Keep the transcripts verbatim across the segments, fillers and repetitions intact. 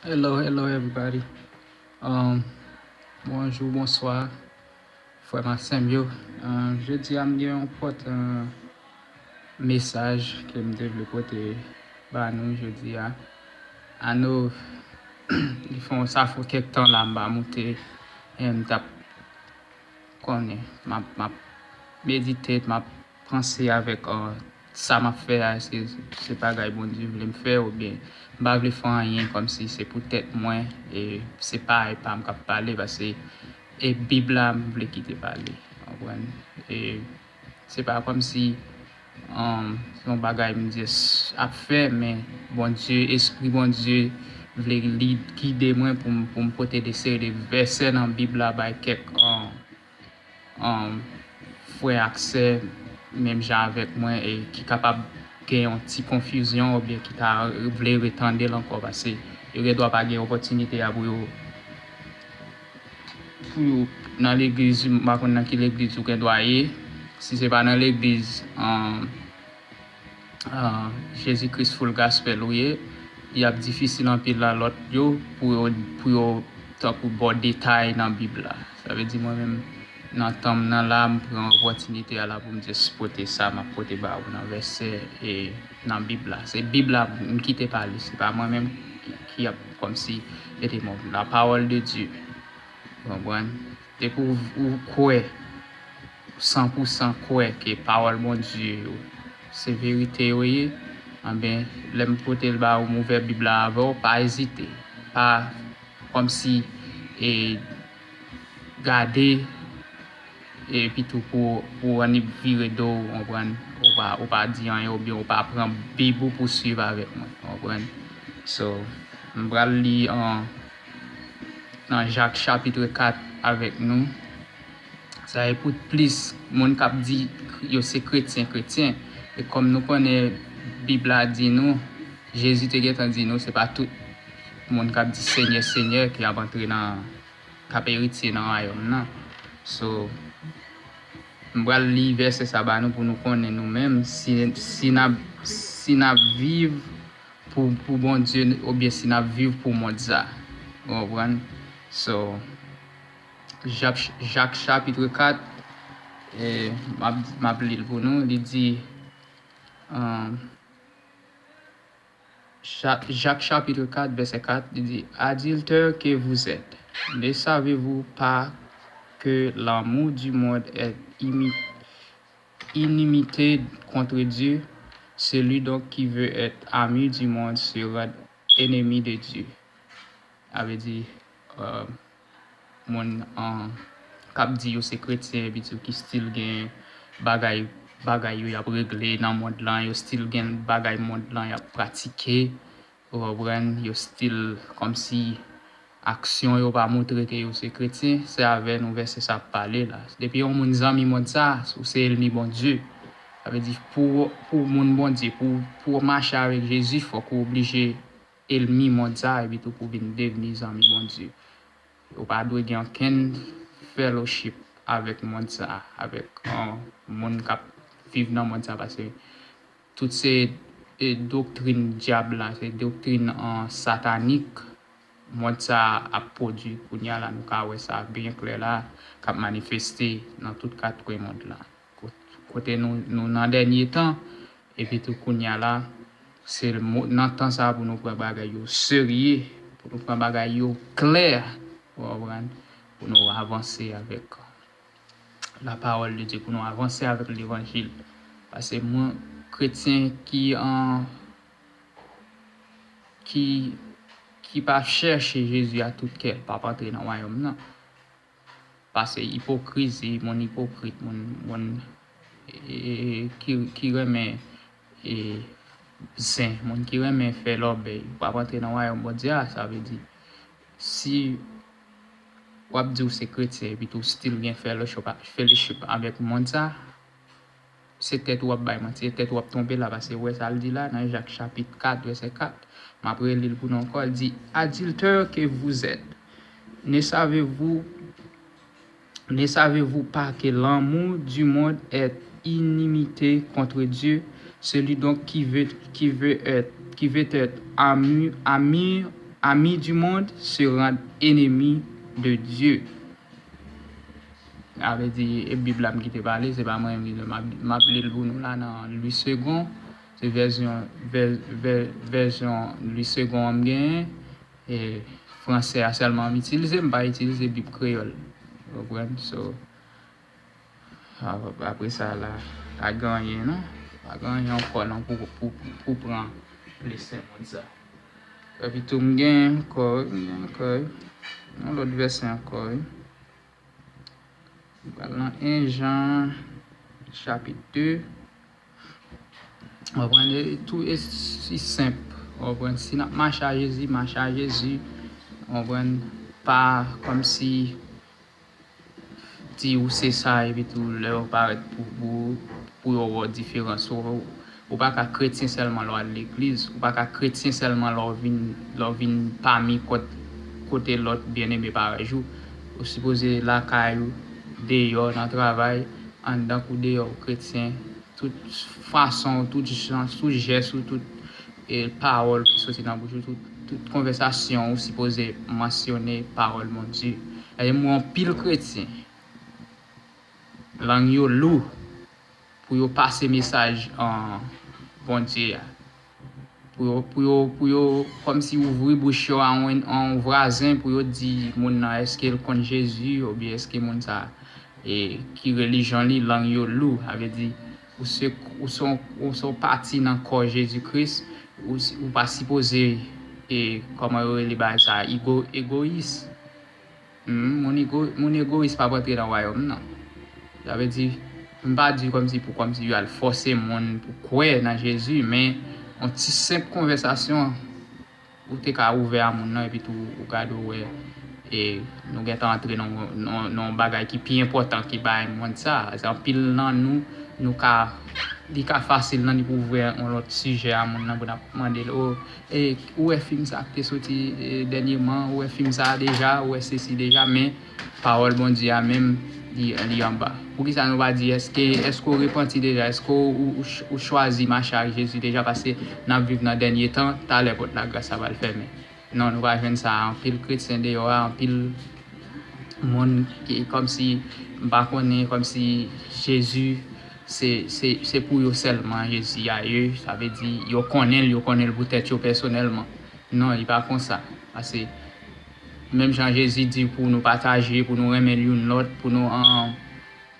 Hello, hello everybody. Um, bonjou, bonswa, frè m ak sè m yo. Um, jodi a m gen yon pòt, um, mesaj ke m te vle pote ba nou jodi a. I know, li fè yon, sa fè kèk tan la m pa moute, e m t ap konnen, m ap, m ap medite, m ap panse avèk, uh, sa m ap fè a, èske se bagay Bondye vle m fè oubyen m pa vle fè anyen kòmsi se pou tèt mwen, e se pa, e pa m k ap pale, paske e Bib la m vle kite pale, w konprann? E se pa kòmsi, um, se yon bagay m just ap fè, men Bondye, Espri Bondye vle li gide mwen pou m, pou m pote de seri de vèsè nan Bib la bay kèk, um, um, frè ak sè menm jan avèk mwen e ki kapab gen yon ti konfizyon oubyen ki ta vle retande l ankò, paske yo gen dwa pa gen opòtinite a pou yo, pou yo nan legliz, m pa konn nan ki legliz ou gen dwa ye. Si se pa nan legliz, um, uh, Jezi Kris Full Gospel ou ye, li ap difisil anpil a lòt yo pou yo, pou yo tankou ba w detay nan Bib la. Sa vle di mwen menm, nan tan m nan la, m pran opòtinite a la pou m just pote sa m ap pote ba ou nan vèsè e nan Bib la. Se Bib la m kite pale, se pa mwen menm ki, ki ap kòmsi mete mo. La parole de Dieu. Ou konprann? Depi w, ou kwè, san pou san kwè ke pawòl Bondye yo, se verite yo ye, anben, lè m pote l ba ou, m ouvè Bib la avè w, pa ezite. Pa kòmsi, e, gade, epi tou pou, pou w annik vire do w, w konprann, ou pa, ou pa di anyen, oubyen ou pa pran Bib ou pou swiv avèk mwen, w konprann. So, m pral li an, nan Jak chapit kat avèk nou. Sa e pou plis moun k ap di yo se kretyen, kretyen. E kòm nou konnen Bib la di nou, Jezi te gentan di nou, se pa tout moun k ap di Senyè, Senyè ki ap antre nan, k ap eritye nan wayòm nan. So, m pral li vèsè sa ba nou pou nou konnen nou menm si, si n ap, si n ap viv pou, pou Bondye oubyen si n ap viv pou mond sa. Ou konprann? So, Jak, Jak chapit kat, e, m ap, m ap li l pou nou. Li di, um, Cha-, Jak chapit kat, vèsè kat, li di, Adultères que vous êtes, ne savez-vous pas que l'amour du monde est imi-, inimité contre Dieu? Celui donc qui veut être ami du monde se rend ennemi de Dieu. Sa vle di, uh, moun, uh, k ap di yo se kretyen, epi tou ki still gen bagay, bagay yo y ap regle nan mond lan, yo still gen bagay mond lan y ap pratike, ou konprann, yo still kòmsi aksyon yo pa montre ke yo se kretyen, se avè nou vèsè sa ap pale la. Depi yon moun zanmi mond sa, ou se ènmi Bondye. Sa vle di, pou, pou moun Bondye, pou, pou w mache avèk Jezi, fòk ou oblije ènmi mond sa, epi tou pou w vin devni zanmi Bondye. Ou pa dwe gen okenn fellowship avèk mond sa, avèk, uh, moun k ap viv nan mond sa, paske tout se, e, doktrin dyab la, se doktrin, uh, satanik mond sa ap pwodui kounye a la, nou ka wè sa byen klè la, k ap manifeste nan tout kat kwen mond la. Kot-, kote nou, nou nan dènye tan, epi tou kounye a la, se mo-, nan tan sa pou nou pran bagay yo serye, pou nou pran bagay yo klè, ou konprann, pou nou avanse avèk la parole de Dieu, pou nou avanse avèk levanjil. Paske mwen, kretyen ki an, ki, ki pa chèche Jezi a tout kè l, p ap antre nan wayòm nan. Paske ipokrizi, moun ipokrit, moun, moun, e, ki, ki renmen, e, zen, moun ki renmen fè lòbèy, ou p ap antre nan wayòm Bondye a, sa vle di, si w ap di w se kretyen, epi tou still gen fellowship, fellowship avèk mond sa, se tèt ou w ap bay manti, se tèt ou w ap twonpe la, paske ou wè sa l di la nan Jak chapit kat, vèsè kat. M ap reli l pou nou ankò, l di, Adultères que vous êtes, ne savez-vous, ne savez-vous pas que l'amour du monde est inimité contre Dieu? Celui donc qui veut, qui veut être, qui veut être ami, ami Amis du monde se rendent ennemis de Dieu. Sa vle di, e Bib la m kite pale, se pa mwen menm ki m ap, m ap li l pou nou la nan Louis Segond. Se vèsyon, vè, vè, vèsyon Louis Segond an m genyen. E fransè a sèlman m itilize, m pa itilize Bib kreyòl. Ou konprann? So, a-, apre sa la, pa gen anyen non. Pa gen anyen ankò non pou, pou, pou, pou pran lesen moun sa. Epi tou m gen ankò, m gen ankò yon lòt vèsè ankò, wi. M pral nan en Jan, chapit de. Ou konprann? E tou e si senp. Ou konprann? Si n ap mache a Jezi, mache a Jezi. Ou konprann? Pa kòmsi di ou se sa, epi tou lè yo parèt pou, pou, pou yo wè w diferans. Ou, ou pa ka kretyen sèlman lè w al legliz. Ou pa ka kretyen sèlman lè w vin, lè w vin pami kot, kote lòt byeneme parèy ou. Ou sipoze lakay ou, deyò, nan travay, anndan kou deyò, ou kretyen. Tout fason, tout jan, tout jès ou, tout, e, pawòl ki soti nan bouch ou, tout, tout konvèsasyon ou sipoze mansyone pawòl Bondye. E m wè anpil kretyen, lang yo lou pou yo pase mesaj, an, Bondye a. Pou yo, pou yo, pou yo kòmsi ouvri bouch yo a yon, yon vwazen pou yo di moun nan èske l konn Jezi oubyen èske moun sa, e, ki relijyon li, lang yo lou. Sa vle di, ou se, ou se yon, ou se yon pati nan kò Jezi Kris, ou, ou pa sipoze, e, kòman yo rele bagay sa, ego, egoyis. Hmm, moun ego, moun egoyis p ap antre nan wayòm nan. Sa vle di, m pa di kòmsi pou kòmsi yo al fòse moun pou kwè nan Jezi, men yon ti senp konvèsasyon ou te ka ouvè a moun nan, epi tou ou gade ou wè, e nou gentan antre nan, nan, nan yon bagay ki pi enpòtan ki bagay mond sa. Se anpil nan nou, nou ka, li ka fasil nan li pou ouvè yon lòt sijè a moun nan pou n ap mande l, o, e, ou wè fim sa k te soti, e, dènyèman, ou wè fim sa deja, ou wè sesi deja, men pawòl Bondye a menm, li, li anba. Poukisa nou pa di, èske, èske w repanti deja? Èske w, ou, ou ch-, ou chwazi mache ak Jezi deja? Paske n ap viv nan dènye tan, talè pòt lagras la pral fèmen. Non, nou pa jwenn sa. Anpil kretyen deyò a, anpil moun ki kòmsi, m pa konnen, kòmsi Jezi se, se, se pou yo sèlman, Jezi a ye. Sa vle di, yo konnen l, yo konnen l pou tèt yo pèsonèlman. Non, li pa konsa. Paske, menm jan Jezi di pou nou pataje, pou nou renmen youn lòt, pou nou, an,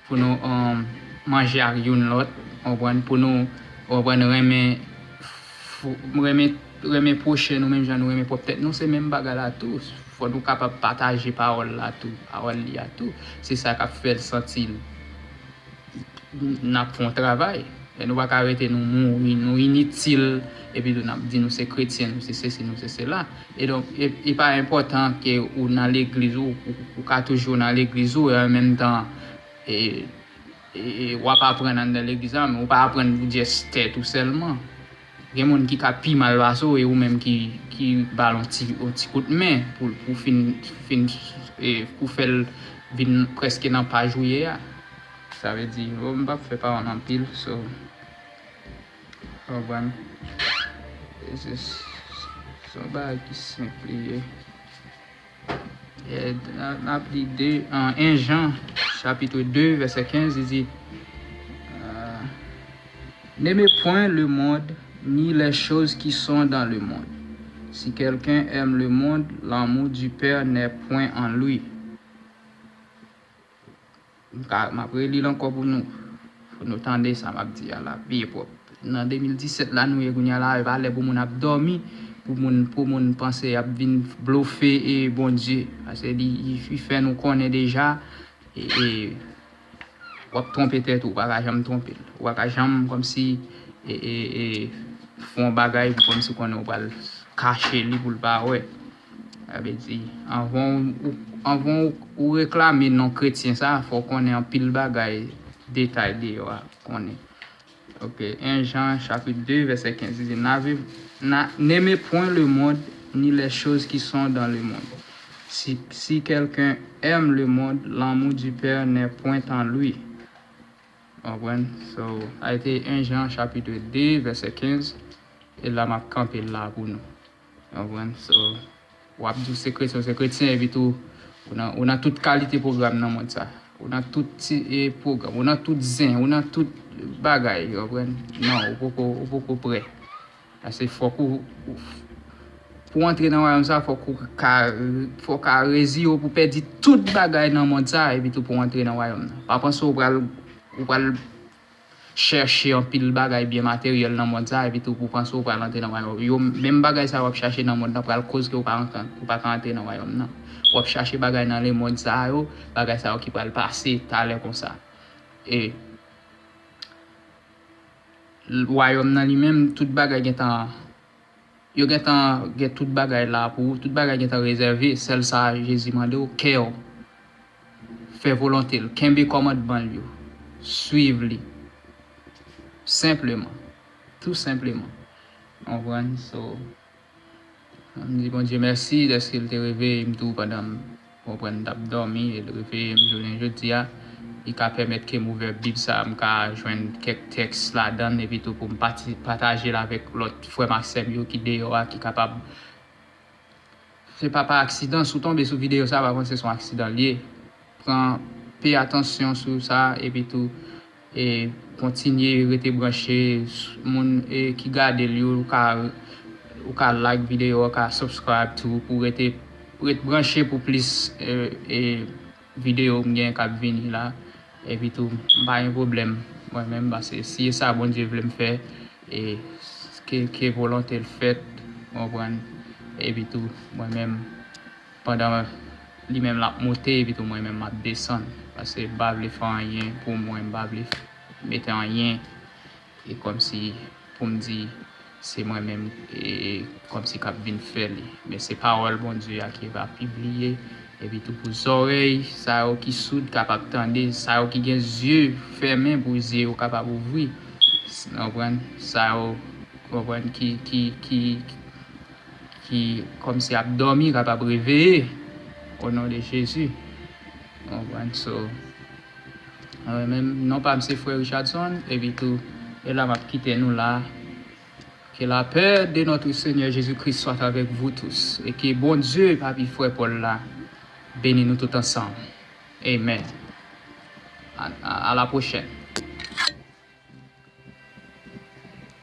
pou nou, an, manje ak youn lòt, w konprann, pou nou, w konprann, renmen, fou-, renmen, renmen pwochen nou menm jan nou renmen pwòp tèt nou, se menm bagay la tou. Fò nou kapab pataje pawòl la tou, pawòl li a tou. Se sa k ap fè l santi l. N ap fè yon travay. E nou pa ka rete nou mouri, nou initil, epi tou n ap di nou se kretyen, nou se sesi, nou se sela. E donk, e, e pa enpòtan ke ou nan legliz ou, ou, ou ka toujou nan legliz ou, e an menm tan, e, e, e w ap aprann anndan legliz la, men ou pa aprann pou jès tèt ou sèlman. Gen moun ki ka pi mal pase w, e ou menm ki, ki ba l yon ti, yon ti kout men pou, pou fin, fin, e, pou fè l vin prèske nan paj ou ye a. Sa vle di, bon, m p ap fè pawòl anpil, so, w konprann? E se, se yon bagay ki senp li ye. E, n a, n ap li de, an, en Jan, chapit de, vèsè kenz, li di, euh, N'aimez point le monde, ni les choses qui sont dans le monde. Si quelqu'un aime le monde, l'amour du Père n'est point en lui. M ka, m ap reli l ankò pou nou. Fò nou tande sa m ap di a la byen pwòp. Nan de mil disèt la nou ye kounye a la, e pa lè pou moun ap dòmi, pou moun, pou moun panse y ap vin blofe e Bondye. Paske li, li, li fè nou konnen deja, e, e, w ap twonpe tèt ou, ou pa ka janm twonpe l. Ou pa ka janm kòmsi, e, e, e, fè yon bagay pou kòmsi konnen w pral kache li pou l pa wè. Sa vle di, anvan w, anvan w, ou reklame non kretyen sa, fò w konnen anpil bagay, detay deyò a, konnen. Ok, en Jan, chapit de, vèsè kenz, li di, N'avez, n'a, n'aimez point le monde, ni les choses qui sont dans le monde. Si, si quelqu'un aime le monde, l'amour du Père n'est point en lui. Ou konprann? So, sa te en Jan, chapit de, vèsè kenz, e la m ap kanpe l la pou nou. Ou konprann? So, W ap di w se kretyen, w se kretyen, epi tou, ou nan, ou nan tout kalite pwogram nan mond sa. Ou nan tout ti, e, pwogram, ou nan tout zen, ou nan tout bagay, ou konprann? Non, ou poko, ou poko prè. Paske fòk ou, ou, pou w antre nan wayòm sa, fòk ou ka, fòk ou ka reziye w pou pèdi tout bagay nan mond sa, epi tou pou w antre nan wayòm nan. Pa panse w pral, ou pral chèche anpil bagay byen materyèl nan mond sa, epi tou pou panse w pral antre nan wayòm. Yo, menm bagay sa w ap chache nan mond nan pral koz ke w pa antre, ou pa ka antre nan wayòm nan. W ap chache bagay nan lemond sa yo, bagay sa yo ki pral pase talè konsa. E wayòm nan li menm, tout bagay gentan, yo gentan gen tout bagay la pou ou, tout bagay gentan rezève, sèl sa Jezi mande w, kè w, fè volonte l, kenbe kòmandman l yo, swiv li. Senpleman. Tou senpleman. Ou konprann? So, m di Bondye mèsi dèske l te reveye m tou pandan m, ou konprann, m t ap dòmi, e l reveye m jounen jodi a. Li ka pèmèt ke m ouvè Bib sa, m ka jwenn kèk tèks ladan l, epi tou pou m pati, pataje l avèk lòt frè m ak sè m yo ki deyò a, ki kapab Se pa pa aksidan, si w tonbe sou videyo sa, pa panse se yon aksidan l ye. Pran, peye atansyon sou sa, epi tou, e, kontinye rete branche. Moun, e, ki gade l yo, ou ka, ou ka like videyo, ou ka subscribe tou, pou rete, rete branche pou plis, e, e, videyo m gen k ap vini la. Epi tou, m pa gen pwoblèm, mwen menm, paske si e sa Bondye vle m fè, e ke, ke volonte l fèt, ou konprann? Epi tou, mwen menm, pandan li menm l ap monte, epi tou, mwen menm, m ap desann. Paske m pa vle fè anyen pou mwen, m pa vle mete anyen e kòmsi pou m di se mwen menm, e, kòmsi k ap vin fè li. Men se pawòl Bondye a ki va pibliye, epi tou pou zòrèy sa yo ki soud kapab tande, sa yo ki gen zye fèmen pou zye yo kapab ouvri. Ou konprann? Sa yo, ou konprann, ki, ki, ki, ki kòmsi ap dòmi kapab reveye, o non de Jezi. Ou konprann? So, mwen menm, non pa m se frè Richardson, epi tou, e la m ap kite nou la. Que la paix de notre Seigneur Jésus-Christ soit avec vous tous, et que Bondye, papi frè Pòl la, beni nou tout ansanm. Amen. À, à, à la prochaine.